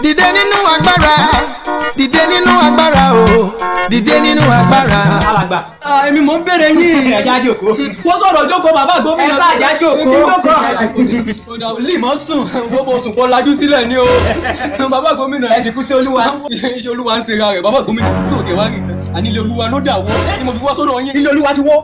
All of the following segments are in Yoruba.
Dìde nínú agbára, dìde nínú agbára o, dìde nínú agbára. Alàgbà. Èmi mò ń béèrè yín. Ẹ já jókòó. Wọ́n sọ̀rọ̀ jókòó, bàbá gómìnà. Ẹ sáà já jókòó. Lè mọ́ sùn, gbogbo sùn kọ́ lajú sílẹ̀ ní o. Bàbá gómìnà. Ẹ sì kú sí Olúwa. Iṣẹ́ Olúwa ń ṣera rẹ̀, bàbá gómìnà tí ò tiẹ̀ wá rí nǹkan. Àní ilé Olúwa ló dà wọ́ ni mo fi wá sọ́dọ̀ yín. Ilé Olúwa ti wó.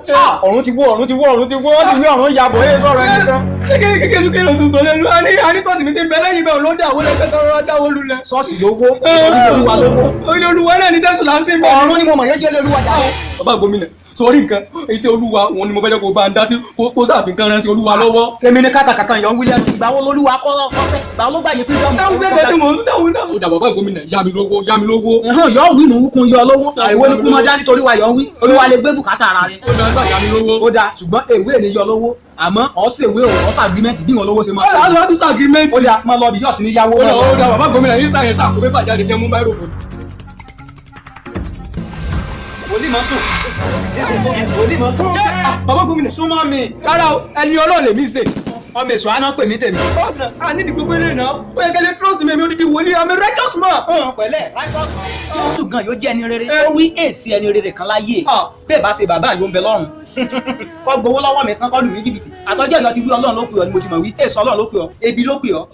Ọ̀run ti wó, ọ̀run ti wó, ọ̀run ti wó, wọ́n sì wí ọ̀run yabọ̀ ẹ sọ̀rọ̀ ẹnìkan. Kékeré ló tún sọ lẹ́nu. Àní ṣọ́ọ̀ṣì mi ti ń bẹ lẹ́yìn bẹ́ẹ̀ ló dà wó lẹ́sẹ̀ tọrọ dáwó lulẹ̀. Ṣọ́ọ̀ṣì ló wó, ilé Olúwa ló wó. Ilé Olúwa náà ní sẹ́sùn là ń sìn bẹ́ẹ̀. Ọ̀run ni mo mọ̀ yóò jẹ́ ilé Olúwa jáde. Bàbá gómìnà, sọrí nǹkan iṣẹ́ Olúwa wọn ni mo fẹ́ jẹ́ kó bá ń dá sí, kó sáàfin kan ránṣẹ́ Olúwa lọ́wọ́. Èmi ni kátàkátà yọ̀ ń wílẹ̀. Ìgbà wo lolúwa kọ́ kọ́sẹ́? Ìgbà wo ló gbàyè freedom? Dáhùn sẹ́kẹ̀ẹ́ tí mò ń dáhùn náà. Ó dà, bàbá gómìnà, yá mi lówó, yá mi lówó. Ẹ̀hán yọ̀ wí nù kún yọ lówó. Àìwé ni kú mọ dá sí torí wa yọ̀ ń wí. Olúwa lè gbé bùkátà ara rẹ̀. Ó dà sá, yá mi lówó. Ó dáa, ṣùgbọ́n èwe ni yọ lówó, àmọ́ ọ̀ ṣèwé o, ọ̀ ṣàgírímẹ́ǹtì bí wọn lówó ṣe máa Ó ṣe. dà, ó tún ṣàgírímẹ́ǹtì. Ó dáa, máa lọ bí yóò ti ní yáwó. Ó dà, ó dà, bàbá gómìnà yín sàyẹn sàkó pépà jáde jẹ́ mú báírò. Wòlíì mọ́ sùn. Wòlíì mọ́ sùn. Bàbá gómìnà. Súnmọ́ mi. Rárá o, ẹni Ọlọ́run lèmi ṣe. Ọmọ èso àná pè mí tèmi. Ọ̀nà àní gbogbo eré náà ó yẹ kẹ́lẹ́ trust mi, èmi odidi wòlíì, I'm a righteous man. Pẹ̀lẹ́ righteous. Jésù gan yóò jẹ́ ẹni rere. Ó wí èsì ẹni rere kan láyé. Bẹ́ẹ̀ bá ṣe bàbá yóò ń bẹ lọ́run. Kọ́ gbowó lọ́wọ́ mi tán, kọ́ lù mí jìbìtì. Àtọ́jọ́ ìlọ ti wí Ọlọ́run ló pè ọ́ ni mo ti mọ̀ wí. Èso Ọlọ́run ló pè ọ́. Ebi ló pè ọ́.